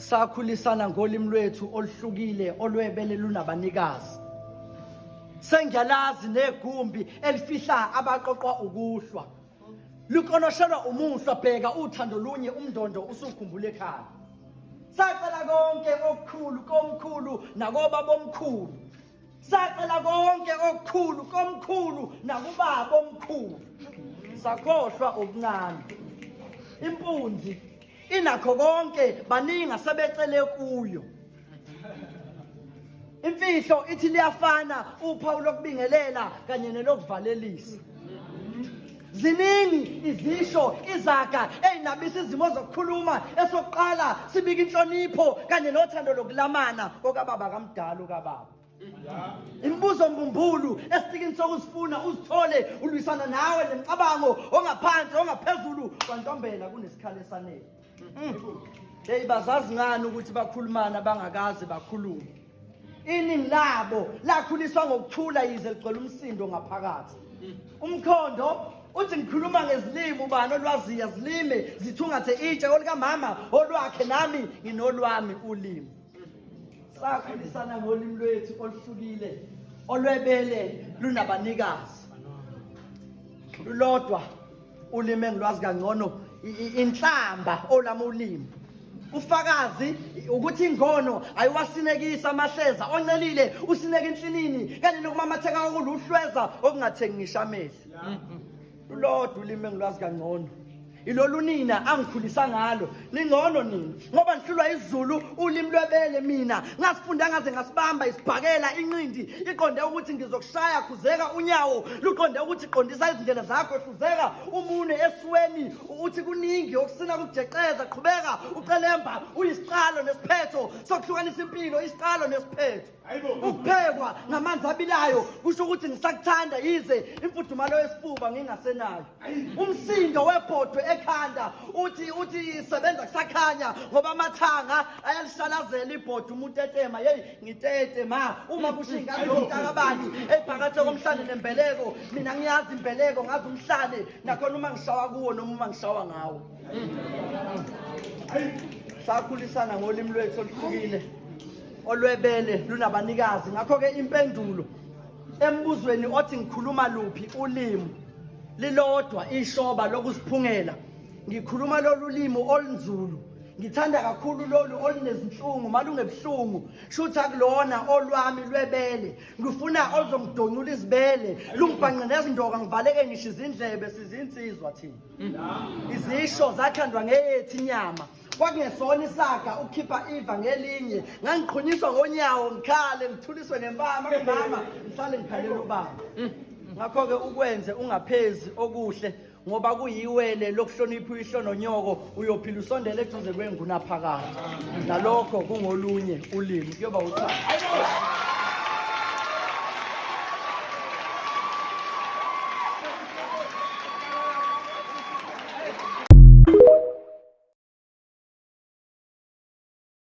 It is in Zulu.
Sakhulisana ngolimi lwethu oluhlukile olwebele lunabanikazi. Sengiyalazi negumbi elifihla abaqoqwa ukuhlwa. Lukonoshelwa umuhlwa bheka uthando lunye umndondo usukhumbula ekhaya. Sacela konke okukhulu komkhulu nakoba bomkhulu. Sacela konke okukhulu komkhulu nakubaba omkhulu. Sakhohlwa okuncane. Impunzi inakho konke baningi asebecele kuyo. Imfihlo ithi liyafana uphawu lokubingelela kanye nelokuvalelisa. Ziningi izisho izaga ezinabisa izimo zokukhuluma esokuqala sibika inhlonipho kanye nothando lokulamana okababa kamdala okababa. Imibuzo mbumbulu esitikini sokuzifuna uzithole ulwisana nawe nemicabango ongaphansi ongaphezulu kwantombela kunesikhala esanele. Hey bazazi ngani ukuthi bakhulumana bangakaze bakhulume. Iningi labo lakhuliswa ngokuthula yize ligcwele umsindo ngaphakathi. Umkhondo uthi ngikhuluma ngezilimi ubani olwaziya zilime zithungathe itshe olukamama olwakhe nami nginolwami ulimi. Sakhulisana ngolimi lwethu oluhlukile olwebele lunabanikazi. Lulodwa ulimi engilwazi kangcono inhlamba olami ulimi ufakazi ukuthi ingono ayiwasinekisa amahleza oncelile usineka inhlinini kanye nokumamatheka okuluhlweza okungathengi ngisho amehlo lulodwa ulimi engilwazi kangcono ilolu nina angikhulisa ngalo ningcono nina ngoba nihlulwa isiZulu ulimi lwebele mina ngasifunda ngaze ngasibamba isibhakela inqindi iqonde ukuthi ngizokushaya khuzeka unyawo luqonde ukuthi qondisa izindlela zakho hluzeka umunwe esweni uthi kuningi okusina kujeqeza qhubeka ucelemba uyisiqalo nesiphetho sokuhlukanisa impilo isiqalo nesiphetho ukuphekwa ngamanzi abilayo kusho ukuthi ngisakuthanda yize imfudumalo yesifuba ngingasenayo umsindo webhodwe ekhanda uthi uthi sebenza kusakhanya ngoba amathanga ayalishalazela ibhodwe umuntu etema yeyi ngitete ma uma kusho ingane yomntakabani ephakathe komhlane nembeleko mina ngiyazi imbeleko ngazi umhlane nakhona uma ngishawa kuwo noma uma ngishawa ngawo sakhulisana ngolimi lwethu oluhlukile olwebele lunabanikazi ngakho-ke impendulo embuzweni othi ngikhuluma luphi ulimi lilodwa ishoba lokuziphungela ngikhuluma lolu limi olunzulu ngithanda kakhulu lolu olunezinhlungu malungebuhlungu shuthi akulona olwami lwebele ngifuna oluzongidonyula izibele lungibhanqe nezindoka ngivaleke ngisho izindlebe sizinsizwa thina izisho zakhandwa ngeyethi inyama kwakungesona isaga ukukhipha iva ngelinye ngangiqhunyiswa ngonyawo ngikhale ngithuliswe ngempama kumama ngihlale ngikhalela ubaba ngakho-ke ukwenze ungaphezi okuhle ngoba kuyiwele lokuhlonipha uyihlo nonyoko uyophila usondele eduze kwengunaphakade nalokho kungolunye ulimi kuyoba uthando.